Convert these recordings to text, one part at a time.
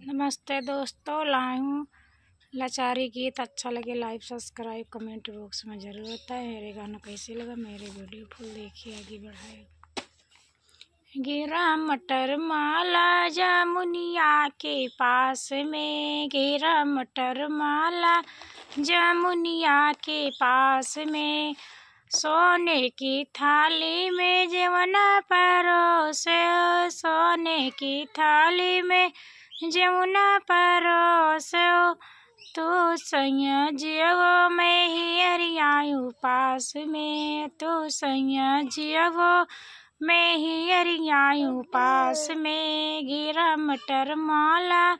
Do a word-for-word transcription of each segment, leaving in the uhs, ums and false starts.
नमस्ते दोस्तों, लाए हूँ लाचारी गीत। अच्छा लगे like, subscribe, comment box में जरूर बताएं। मेरे गाना कैसे लगा, मेरे video full देखिए, आगे बढ़ाए। गिरा मटर माला जमुनिया के पास में, गिरा मटर माला जमुनिया के पास में, सोने की थाली में जेवना परोसे, सोने की थाली में जेवना परोसे। तू सैया जियवो मैं हियरिया उपास में, तू सैया जियवो मैं हियरिया उपास में। गिरा मटर माला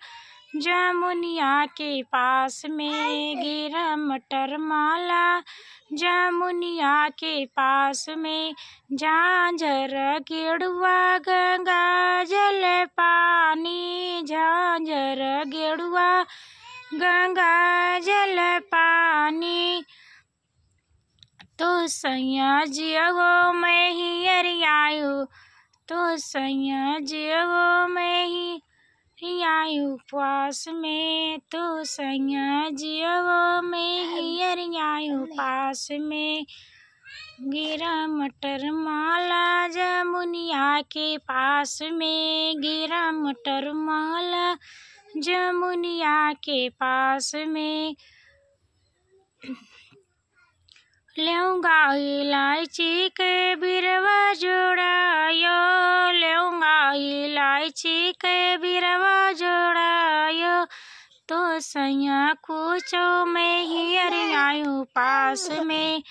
जमुनिया के पास में, गिरा मटर माला जमुनिया के पास में। झांझर गेड़ुआ गंगा जल पानी, झांझर गेड़ुआ गंगा जल पानी। तू सैया जियवो मैं हियरिया, तू सैया जियवो मैं हियरिया उपास में, तू सैया जियवो मैं हियरिया उपास में। गिरा मटर माला जमुनिया के पास में, गिरा मटर माला जमुनिया के पास में। लेउंगा इलायची के बिरवा जोड़ायो, लेउंगा इलायची के बिरवा जोड़ायो। तू सैया कुछो मैं हियरिया उपास में,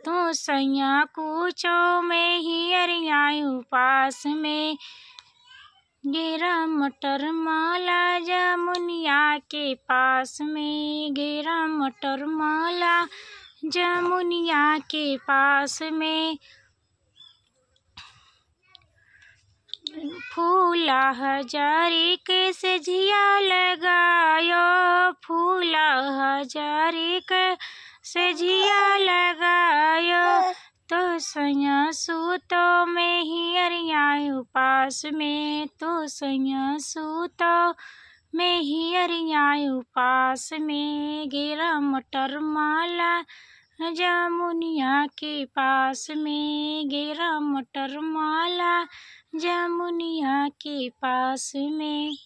तू सैया कुछो मैं हियरिया उपास में। गिरा मटर माला जमुनिया के पास में, गिरा मटर माला जमुनिया के पास में। फूला हजारी के सेजिया लगायो, फूला हजारी के सेजिया लगायो। तू सैया सूतो मैं हियरिया उपास में, तू सैया सूतो मैं हियरिया उपास में। गिरा मटर माला जमुनिया के पास में, गिरा मटर माला जमुनिया के पास में।